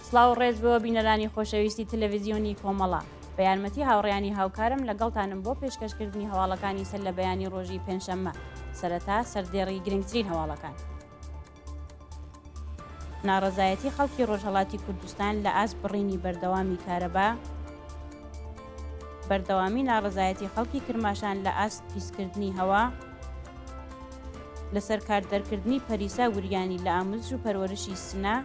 سڵاو و ڕێز بۆ بینەرانی خۆشەویستی تەلەڤیزیۆنی کۆمەڵە. بە یارمەتی هاوڕێیانی هاوکارم لەگەڵتانم بۆ پێشکەشکردنی هەواڵەکانی سەر لە بەیانی ڕۆژی پێنجشەممە. سەرەتا سەردێڕی گرنگترین هەواڵەکان. ناڕەزایەتی خەڵکی ڕۆژهەڵاتی کوردستان لە ئاست بڕینی بەردەوامی کارەبا، بەردەوامی ناڕەزایەتی خەڵکی کرماشان لە ئاست پیسکردنی هەوا، لەسەر کار دەرکردنی پەریسا وریانی لە ئاموزش و پەروەرشی سنە،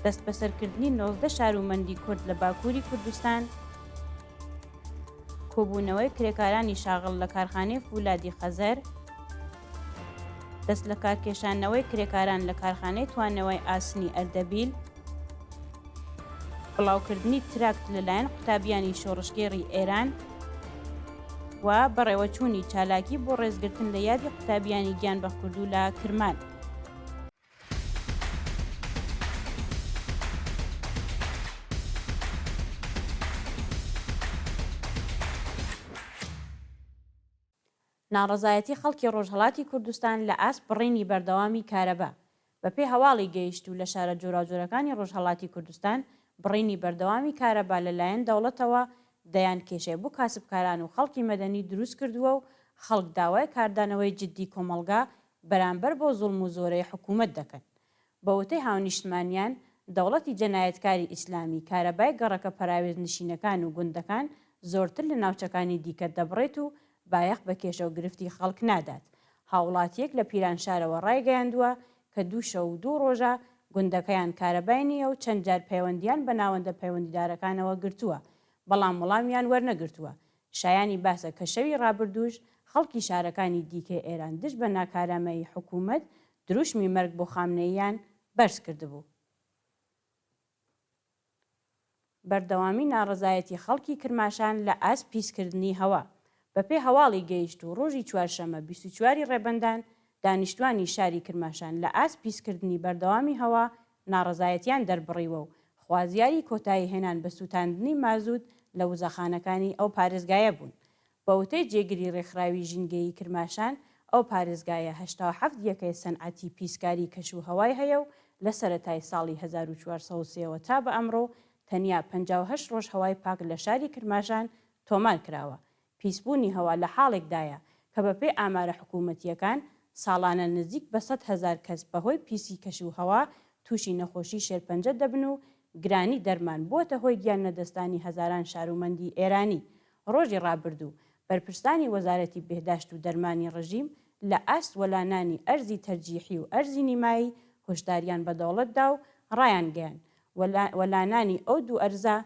دەستبەسەرکردنی 19 شارومەندی کورد لە باکووری کوردستان، کۆبوونەوەی کرێکارانی شاغڵ لە کارخانەی فولادی خەزەر، دەست لەکارکێشانەوەی کرێکاران لە کارخانەی توانەوەی ئاسنی ئەردەبیل، بڵاوکردنی تراکت لەلایەن قوتابیانی شۆڕشگێڕی ئێران و بەڕێوەچوونی چالاکی بۆ ڕێزگرتن لە یادی قوتابیانی گیانبەختکردوو لە کرمان. ناڕەزایەتی خەڵکی ڕۆژهەڵاتی کوردستان لە ئاست بڕینی بەردەوامی کارەبا. بە پێی هەواڵی گەیشتوو لە شارە جۆراوجۆرەکانی ڕۆژهەڵاتی کوردستان، بڕینی بەردەوامی کارەبا لە لایەن دەوڵەتەوە دەیان کێشەی بۆ کاسبکاران و خەڵکی مەدەنی دروست کردووە و خەڵک داوای کاردانەوەی جیددی کۆمەڵگا بەرامبەر بەو زوڵم و زۆرەی حکوومەت دەکەن. بە وتەی هاونیشتمانیان، دەوڵەتی جەنایەتکاری ئیسلامی کارەبای گەڕەکە پەراوێزنشینەکان و گوندەکان زۆرتر لە ناوچەکانی دیکە دەبڕێت و بایەخ بە کێشە و گرفتی خەڵک نادات. هاووڵاتییەک لە پیرانشارەوە ڕایگەیاندووە کە دوو شەو و دوو ڕۆژە گوندەکەیان کارەبای نییە و چەند جار پەیوەندییان بە ناوەندە پەیوەندیدارەکانەوە گرتووە، بەڵام وڵامیان وەرنەگرتووە. شایانی باسە کە شەوی ڕابردووش خەڵکی شارەکانی دیکەی ئێران دژ بە ناکارامەیی حکوومەت دروشمی مەرگ بۆ خامنەییان بەرز کردبوو. بەردەوامی ناڕەزایەتی خەڵکی کرماشان لە ئاست پیسکردنی هەوا. بەپێی هەواڵی گەیشتوو ڕۆژی چوارشەممە 24 ی ڕێبەندان، دانیشتوانی شاری کرماشان لە ئاست پیسکردنی بەردەوامی هەوا ناڕەزایەتیان دەربڕیوە و خوازیاری کۆتایی هێنان بە سووتاندنی مازوت لە وزەخانەکانی ئەو پارێزگایە بوون. بە وتەی جێگری ڕێکخراوی ژینگەیی کرماشان، ئەو پارێزگایە 87 یەکەی سەنعەتی پیسکاری کەش و هەوای هەیە و لە سەرەتای ساڵی 1403 ەوە تا بە ئەمڕۆ تەنیا 58 ڕۆژ هەوای پاک لە شاری کرماشان تۆمار کراوە. پیسبوونی هەوا لە حاڵێکدایە کە بەپێی ئامارە حکوومەتییەکان ساڵانە نزیک بە 100,000 کەس بەهۆی پیسی کەش و هەوا تووشی نەخۆشی شێرپەنجە دەبن و گرانی دەرمان بووەتە هۆی گیان لەدەستدانی هەزاران شارومەندی ئێرانی. ڕۆژی ڕابردوو بەرپرسانی وەزارەتی بێهداشت و دەرمانی ڕژیم لە ئاست وەلانانی ئەرزی تەرجیحی و ئەرزی نیمایی هۆشداریان بە دەوڵەت دا و ڕایانگەیاند وەلانانی ئەو دوو ئەرزە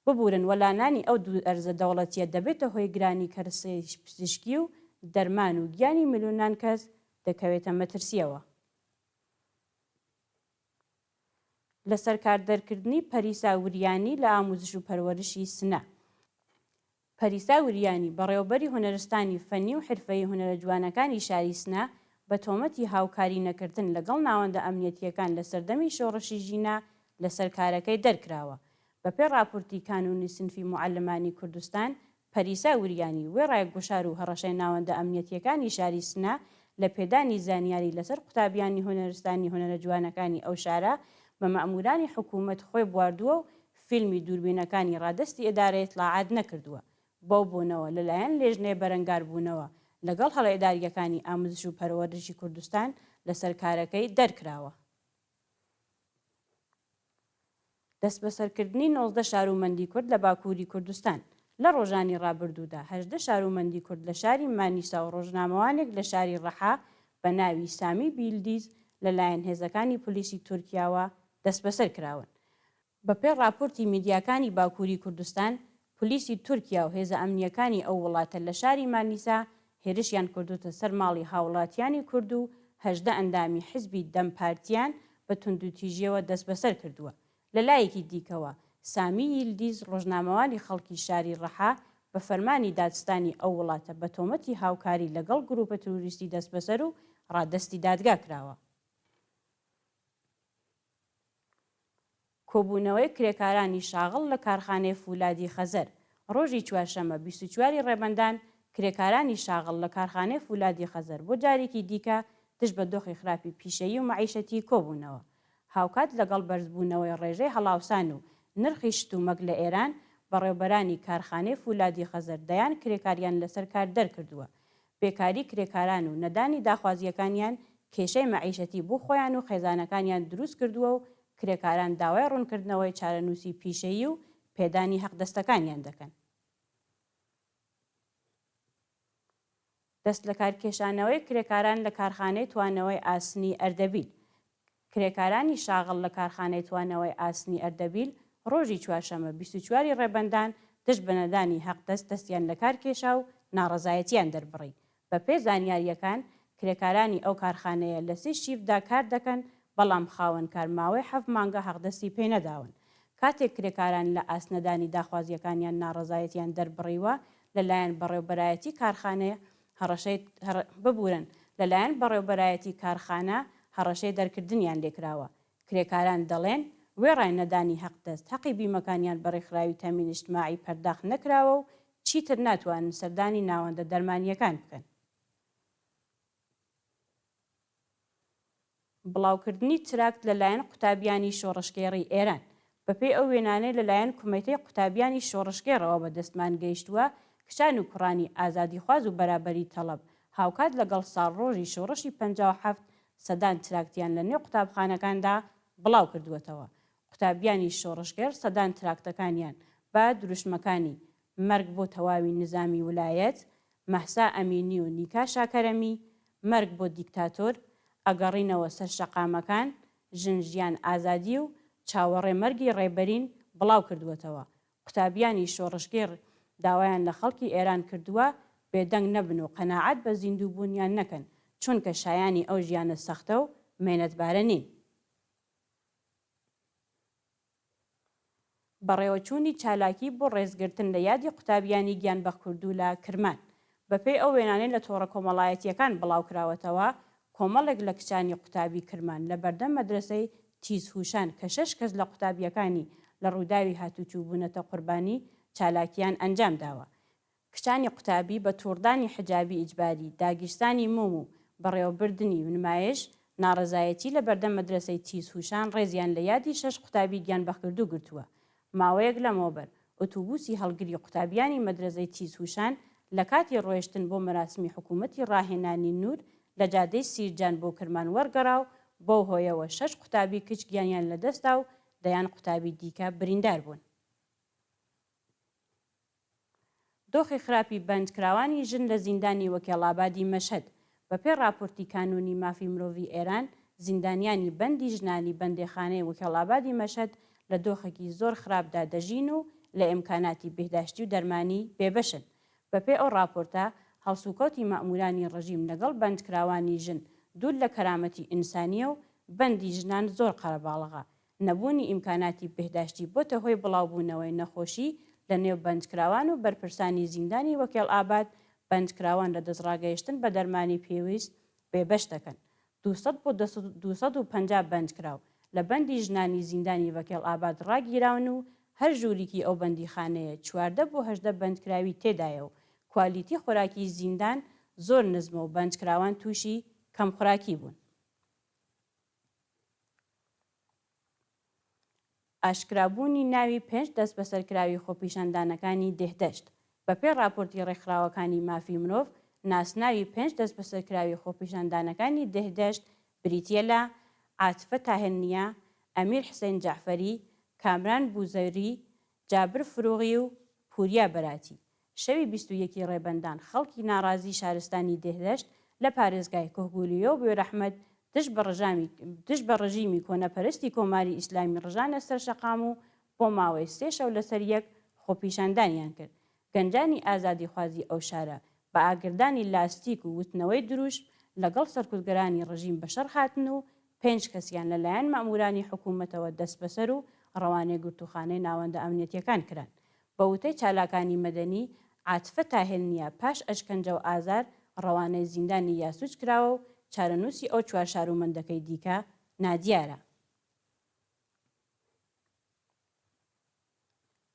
ببورن وەلانانی ئەو دوو ئەرزە دەوڵەتیە دەبێتە هۆی گرانی کەرسەی پزیشکی و دەرمان و گیانی ملیۆنان کەس دەکەوێتە مەترسیەوە. لەسەرکاردەرکردنی پەریسا وریانی لە ئاموزش و پەروەرشی سنە. پەریسا وریانی، بەڕێوەبەری هونەرستانی فەنی و حرفەیی هونەرە جوانەکانی شاری سنە، بە تۆمەتی هاوکاری نەکردن لەگەڵ ناوەندە ئەمنیەتییەکان لە سەردەمی شۆڕشی ژینا لەسەر کارەکەی دەرکراوە. بەپێی ڕاپورتی کانوونی سنفی موعەلمانی کوردستان، پەریسا وریانی، وێڕای گوشار و هەڕەشەی ناوەندە ئەمنیەتییەکانی شاری سنە لە پێدانی زانیاری لەسەر قوتابیانی هونەرستانی هونەرە جوانەکانی ئەو شارە بە مەئموورانی حکوومەت خۆی بواردووە و فیلمی دووربینەکانی ڕادەستی ئیدارەی ئیتڵاعات نەکردووە. بەو بۆنەوە لەلایەن لێژنەی بەرەنگاربوونەوە لەگەڵ هەڵە ئیدارییەکانی ئاموزش و پەروەرشی کوردستان لەسەر کارەکەی دەرکراوە. دەستبەسەرکردنی 19 شارومەندی کورد لە باکووری کوردستان لە ڕۆژانی ڕابردوودا 18 شارومەندی کورد لە شاری مانیسا و ڕۆژنامەوانێک لە شاری ڕەحا بە ناوی سامی بیلدیز لەلایەن هێزەکانی پۆلیسی تورکیاوە دەستبەسەر کراون. بەپێی ڕاپۆرتی میدیاکانی باکووری کوردستان، پۆلیسی تورکیا و هێزە ئەمنییەکانی ئەو وڵاتە لە شاری مانیسا هێرشیان کردووتە سەر ماڵی هاووڵاتیانی کورد و 18 ئەندامی حیزبی دەم پارتییان بە توندوتیژییەوە دەستبەسەر کردووە. لە لایەکی دیکەوە، سامی ییلدیز ڕۆژنامەوانی خەڵکی شاری ڕەحا بە فەرمانی دادستانی ئەو وڵاتە بە تۆمەتی هاوکاری لەگەڵ گرووپە ترۆریستی دەستبەسەر و ڕادەستی دادگا کراوە. کۆبوونەوەی کرێکارانی شاغڵ لە کارخانەی فولادی خەزەر ڕۆژی چوارشەممە 24 ی ڕێبەندان، کرێکارانی شاغڵ لە کارخانەی فولادی خەزەر بۆ جارێکی دیکە دژ بە دۆخی خراپی پیشەیی و مەعیشەتی کۆبوونەوە. هاوکات لەگەڵ بەرزبوونەوەی ڕێژەی هەڵاوسان و نرخی شتومەک لە ئێران، بەڕێوبەرانی کارخانەی فولادی خەزەر دەیان کرێکاریان لەسەر کار دەرکردووە. بێکاری کرێکاران و نەدانی داخوازییەکانیان کێشەی مەعیشەتی بۆ خۆیان و خێزانەکانیان دروست کردووە و کرێکاران داوای ڕوونکردنەوەی چارەنووسی پیشەیی و پێدانی حەقدەستەکانیان دەکەن. دەستلەکارکێشانەوەی کرێکاران لە کارخانەی توانەوەی ئاسنی ئەردەبیل کرێکارانی شاغڵ لە کارخانەی توانەوەی ئاسنی ئەردەبیل ڕۆژی چوارشەممە 24 ی ڕێبەندان دژ بە نەدانی حەقدەست دەستیان لەکار کێشا و ناڕەزایەتیان دەربڕی. بەپێ زانیارییەکان کرێکارانی ئەو کارخانەیە لە سێ شیفتدا کار دەکەن، بەڵام خاوەنکار ماوەی حەفت مانگە حەقدەستی پێ نەداون. کاتێک کرێکاران لە ئاست نەدانی داخوازییەکانیان ناڕەزایەتیان دەربڕیوە، لەلایەن بەڕێوبەرایەتی کارخانەی هەڕەشەی ببورن لەلایەن بەڕێوبەرایەتی کارخانە هەڕەشەی دەرکردنیان لێکراوە. کرێکاران دەڵێن، وێڕای نەدانی حەقدەست، حەقی بیمەکانیان بە رێکخراوی تەمین ئیجتماعی پەرداخت نەکراوە و چیتر ناتوانن سەردانی ناوەندە دەرمانییەکان بکەن. بڵاوکردنی تراکت لەلایەن قوتابیانی شۆڕشگێڕی ئێران بەپێی ئەو وێنانەی لەلایەن کومەیتەی قوتابیانی شۆڕشگێڕەوە بە دەستمان گەیشتووە، کچان و کوڕانی ئازادیخواز و بەرابەری تەڵەب هاوکات لەگەڵ ساڵڕۆژی شۆڕشی 57 سەدان تراکتیان لە نێو قوتابخانەکاندا بڵاو کردووەتەوە. قوتابیانی شۆڕشگێڕ سەدان تراکتەکانیان بە دروشمەکانی مەرگ بۆ تەواوی نزامی ولایەت، مەهسا ئەمینی و نیکا شاکەرەمی، مەرگ بۆ دیکتاتۆر، ئەگەڕینەوە سەر شەقامەکان، ژن ژیان ئازادی و چاوەڕێ مەرگی ڕێبەرین بڵاو کردووەتەوە. قوتابیانی شۆڕشگێڕ داوایان لە خەڵکی ئێران کردووە بێدەنگ نەبن و قەناعەت بە زیندوو بوونیان نەکەن، چونکە شایانی ئەو ژیانە سەختە و مەینەتبارە نین. بەڕێوەچوونی چالاکی بۆ ڕێزگرتن لە یادی قوتابیانی گیانبەختکردوو لە کرمان. بەپێی ئەو وێنانەی لە تۆڕە کۆمەڵایەتییەکان بڵاوکراوەتەوە، کۆمەڵێک لە کچانی قوتابی کرمان لە بەردەم مەدرەسەی تیزهوشان کە شەش کەس لە قوتابییەکانی لە ڕووداوی هاتوچوو بوونەتە قوربانی، چالاکییان ئەنجام داوە. کچانی قوتابی بە تووڕدانی حجابی ئیجباری، داگیرسانی مۆم و بەڕێوەبردنی نمایش ناڕەزایەتی لە بەردەم مەدرەسەی تیزهوشان ڕێزیان لە یادی شەش قوتابی گیانبەختکردوو گرتووە. ماوەیەک لەمەوبەر ئوتوبوسی هەڵگری قوتابیانی مەدرەزەی تیزهوشان لە کاتی ڕۆیشتن بۆ مەراسمی حکوومەتی ڕاهێنانی نوور لە جادەی سیرجان بۆ کرمان وەرگەڕا و بەو هۆیەوە شەش قوتابی کچ گیانیان لەدەستدا و دەیان قوتابی دیکە بریندار بوون. دۆخی خراپی بەندکراوانی ژن لە زیندانی وەکێڵئابادی مەشهەد بەپێی ڕاپۆرتی کانوونی مافی مرۆڤی ئێران، زیندانیانی بەندی ژنانی بەندێخانەی وەکێڵئابادی مەشهەد لە دۆخێکی زۆر خراپدا دەژین و لە ئیمکاناتی بێهداشتی و دەرمانی بێبەشن. بەپێی ئەو ڕاپۆرتە، هەڵسوکەوتی مەئموورانی ڕژیم لەگەڵ بەندکراوانی ژن دوور لە کەرامەتی ئینسانییە و بەندی ژنان زۆر قەرەباڵغە نەبوونی ئیمکاناتی بێهداشتی بۆتە هۆی بڵاوبوونەوەی نەخۆشی لە نێو بەندکراوان و بەرپرسانی زیندانی وەکێڵئاباد بەندکراوان لە دەستڕاگەیشتن بە دەرمانی پێویست بێبەش دەکەن. 200 بۆ 250 بەندکراو لە بەندی ژنانی زیندانی ڤەکێڵئاباد ڕاگیراون و هەر ژووریکی ئەو بەندیخانەیە 14 بۆ 18 بەندکراوی تێدایە و کوالیتی خۆراکی زیندان زۆر نزمە و بەندکراوان تووشی کەمخوراکی بوون. ئاشکرابوونی ناوی پێنج دەستبەسەرکراوی خۆپیشاندانەکانی دێهدەشت بەپێی ڕاپۆرتی ڕێکخراوەکانی مافی مرۆڤ، ناسناوی پێنج دەستبەسەرکراوی خۆپیشاندانەکانی دێهدەشت بریتییە لە، عاتفە تاهرنیا، ئەمیر حسەین جەعفەری، کامران بوزەری، جابر فروغی و پوریا بەراتی. شەوی 21 ی ڕێبەندان خەڵکی ناڕازی شارستانی دێهدەشت لە پارێزگای کۆهگولیۆ و بوێرەحمەد دژ بە ڕژامی دژ بە ڕژیمی کۆنەپەرستی کۆماری ئیسلامی ڕژانە سەر شەقام و بۆ ماوەی سێ شەو لەسەر یەک خۆپیشاندانیان کرد. گەنجانی ئازادیخوازی ئەو شارە بە ئاگردانی لاستیک و وتنەوەی دروشم لەگەڵ سەرکوتگەرانی ڕژیم بەشەڕ هاتن و پێنج کەسیان لە لایەن مەئموورانی حکوومەتەوە دەستبەسەر و ڕەوانەی گرتووخانەی ناوەندە ئەمنیەتییەکان کران. بە وتەی چالاکانی مەدەنی، عاتفە تاهێرنیا پاش ئەشکەنجە و ئازار ڕەوانەی زیندانی یاسوج کراوە و چارەنووسی ئەو چوار شارومەندەکەی دیکە نادیارە.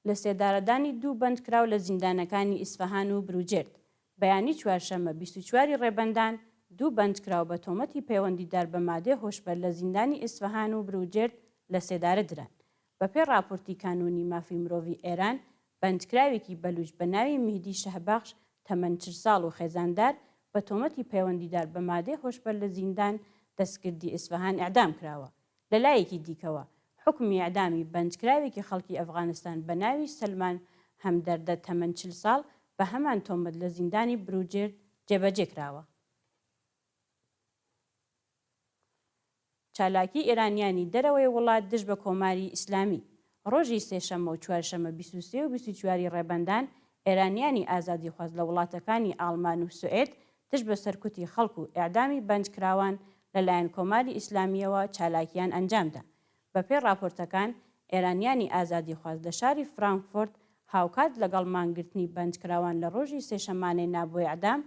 لەسێدارەدانی دوو بەندکراو لە زیندانەکانی ئیسفەهان و بروجێرد. بەیانی چوارشەممە 24 ی ڕێبەندان. دوو بەندکراو بە تۆمەتی پەیوەندیدار بە مادەی هۆشبەر لە زیندانی ئیسفەهان و بروجێرد لە سێدارە دران. بەپێی ڕاپۆرتی کانوونی مافی مرۆڤی ئێران، بەندکراوێکی بەلووچ بە ناوی مهدی شەهبەخش تەمەن 40 ساڵ و خێزاندار بە تۆمەتی پەیوەندیدار بە مادەی هۆشبەر لە زیندان دەستکردی ئیسفەهان ئێعدام کراوە. لە لایەکی دیکەوە، حوکمی ئێعدامی بەندکراوێکی خەڵکی ئەفغانستان بە ناوی سەلمان هەمدەردە تەمەن 40 ساڵ بە هەمان تۆمەت لە زیندانی بروجێرد جێبەجێ کراوە. چالاکیی ئێرانیانی دەرەوەی وڵات دژ بە کۆماری ئیسلامی. ڕۆژی سێشەممە و چوارشەممە 23 و 24 ی ڕێبەندان، ئێرانیانی ئازادیخواز لە وڵاتەکانی ئاڵمان و سوئێد دژ بە سەرکوتی خەڵک و ئێعدامی بەندکراوان لە لایەن کۆماری ئیسلامییەوە چالاکییان ئەنجام دا. بەپێی ڕاپۆرتەکان، ئێرانیانی ئازادیخواز لە شاری فرانکفۆرت هاوکات لەگەڵ مانگرتنی بەندکراوان لە ڕۆژی سێشەمانەی نا بۆ ئێعدام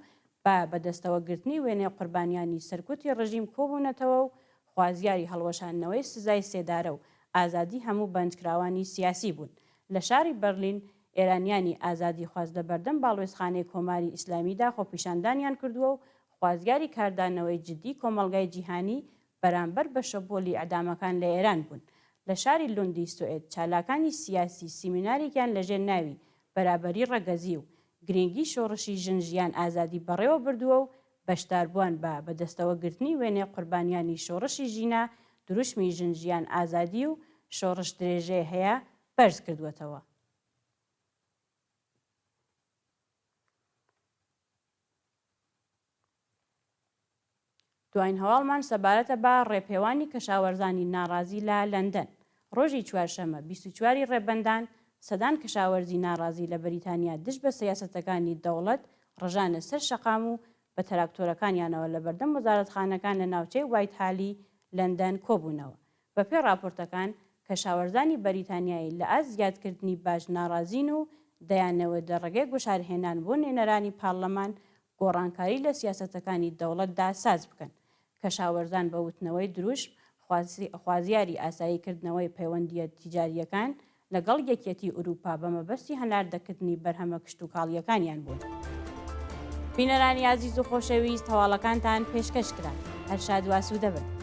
بە بەدەستەوە گرتنی وێنەی قوربانیانی سەرکوتی ڕژیم کۆبوونەتەوە و خوازیاری هەڵوەشاندنەوەی سزای سێدارە و ئازادی هەموو بەندکراوانی سیاسی بوون. لە شاری بەرلین ئێرانیانی ئازادیخواز لە بەردەم باڵوێزخانەی کۆماری ئیسلامیدا خۆپیشاندانیان کردووە و خوازیاری کاردانەوەی جددی کۆمەڵگای جیهانی بەرامبەر بە شەپۆلی ئیعدامەکان لە ئێران بوون. لە شاری لوندی سوئێد چالاکانی سیاسی سیمینارێکیان لەژێر ناوی بەرابەری ڕەگەزی و گرینگی شۆڕشی ژن ژیان ئازادی بەڕێوە بردووە و بەشداربووان بە بەدەستەوەگرتنی وێنەی قوربانیانی شۆڕشی ژینا دروشمی ژن ژیان ئازادی و شۆڕش درێژەی هەیە بەرز کردووەتەوە. دواین هەواڵمان سەبارەتە بە ڕێپێوانی کەشاوەرزانی ناڕازی لە لەندەن. ڕۆژی چوارشەممە 24 ی ڕێبەندان، سەدان کەشاوەرزی ناڕازی لە بەریتانیا دژ بە سیاسەتەکانی دەوڵەت ڕژانە سەر شەقام و بە تەراکتۆرەکانیانەوە لەبەردەم وەزارەتخانەکان لە ناوچەی وایتهالی لەندەن کۆبوونەوە. بەپێی ڕاپۆرتەکان، کەشاوەرزانی بەریتانیایی لە ئاست زیادکردنی باج ناڕازین و دەیانەوێت لە ڕێگەی گوشارهێنان بۆ نوێنەرانی پارلەمان گۆڕانکاری لە سیاسەتەکانی دەوڵەتدا ساز بکەن. کەشاوەرزان بە وتنەوەی دروشم خوازیاری ئاسایی کردنەوەی پەیوەندییە تیجارییەکان لەگەڵ یەکیەتی ئورووپا بە مەبەستی هەناردەکردنی بەرهەمە کشتوکاڵییەکانیان بوون. بینەرانی ئازیز و خۆشەویست هەواڵەکانتان پێشکەش کرا. هەر شاد و ئاسوودە بن.